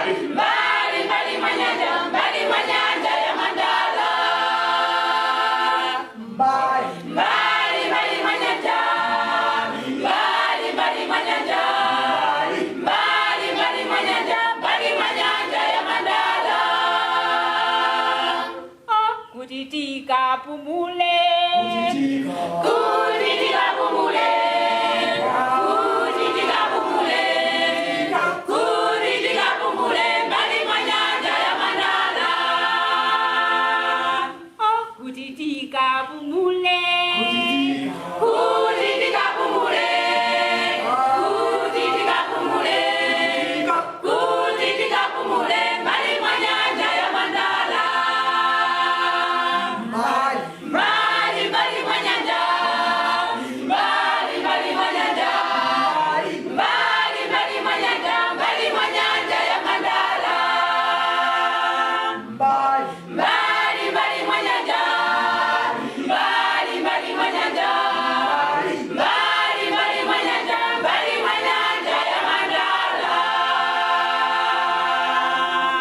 Mbali mbali mwa nyanja, mbali mwa nyanja ya Mandala. Mbali. Mbali mbali mwa nyanja, mbali mbali mwa nyanja, mbali mbali mwa nyanja, mbali mwa nyanja ya Mandala. Oh, kuti tikapumule.